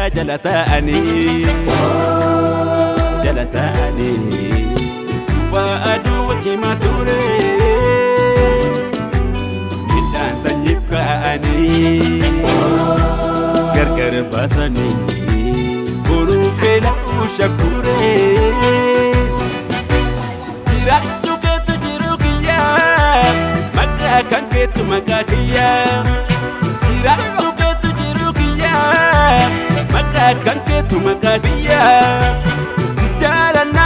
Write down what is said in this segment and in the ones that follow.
gadaa jala taa'anii jala taa'anii waa aduu himaa ture midhaan sanyiif kaa'anii gargar baasanii boruu beela'uu shakkuuree jiraachuu keetu jiruu kiyyaa, maqaa kan keetu maqaa kiyyaa. Jiraachuu keetu jiruu kiyyaa, maqaa kan keetu maqaa kiyyaa. Si jaalanna,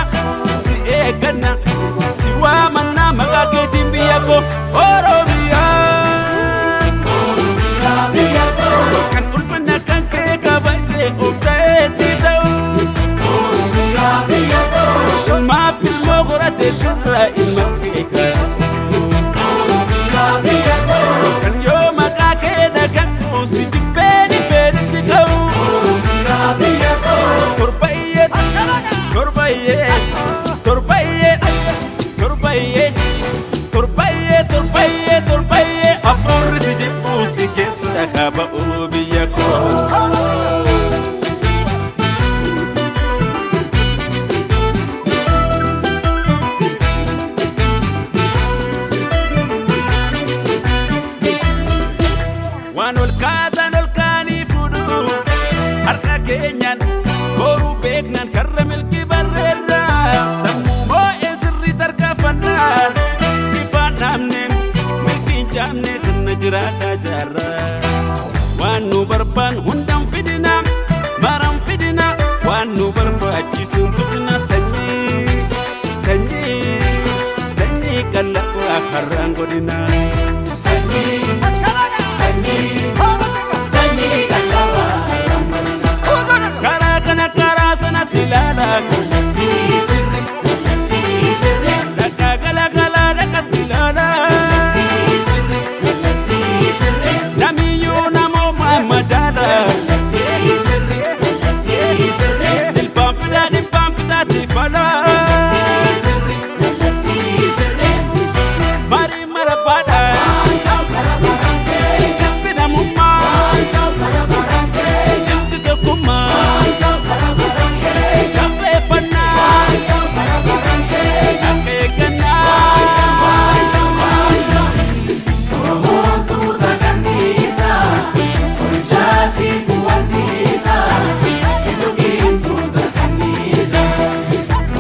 si eegganna, si waamanna maqaa keetiin, biyya koo Oromiyaa. Kan ulfanna kan kee kabajee of ta'ee si ta'u. Ilmaaf ilmoo horate sirra ilma kee kaa'u. Kan yoo maqaa kee dhaga'u si jibbee dhibbeenitti ka'u. Torbayyee, torbayyee, torbayyee, torbayyee, torbayyee, torbayyee, torbayyee, hafuurri si jibbuu si keessa haa ba'u, biyya koo. Waan ol kaasan ol kaanii fuudhu harka keenyaan boruu beeknaan karra milkii barreerra. Sammuu moo'ee sirrii tarkaanfannaa, ifaan dhaabne milkiin caamne, sirna jiraataa jaarra. Waan nu barbaan hundan fidina, maran fidina, waan nu barbaachisuun tuqna. Sanyii, sanyii, sanyii qallaqaa har'aan godhina. Sanyii, sanyii, sanyii qal'aa har'aan godhina. Karaa kana, karaa sana si ilaala. Kallattii sirri, kallattii sirri, Dhaqaa gala galaa dhaqa si ilaala. kallattii sirri, kallattii sirri, Namiyyuu namooma madaala. Kallattii sirri, kallattii sirri, Jilbaan fidaa, dhibbaan fidaatti fala. kallattii sirri, kallattii sirri. Marii marabbaadha. Waan bara baraan kee, Jilsi namummaa. waan bara baraan kee, Jilsi tokkummaa. waan bara baraan kee, Safeeffannaa. waan bara baraan kee. Akka eeggannaa. Oromoon tuuta kanniisa, qorichaa siifuu wanniisa, hidduukiin tuuta kanniisa.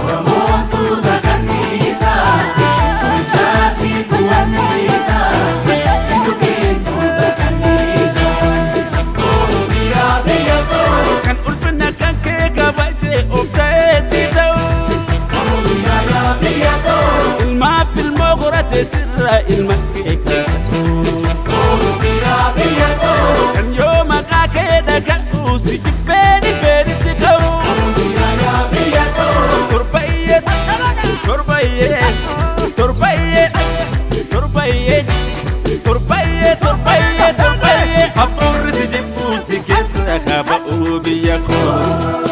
Oromoon tuuta kanniisa, qorichaa siifuu wanniisa, hidduukiin tuuta kanniisa. Oromiyaa biyya koo, Kan ulfinna kan kee kabajee of ta'ee si ta'u. Oromiyaa yaa biyya koo, Ilmaaf ilmoo horate sirra ilma kee kaa'u. Oromiyaa biyya koo, Kan yoo maqaa kee dhaga'u si jibbee dhibbeenitti ka'u. Oromiyaa yaa biyya koo. Torbayyee, torbayyee, torbayyee, torbayyee, torbayyee, torbayyee, torbayyee, hafuurri si jibbuu si keessa haa ba'u, biyya koo.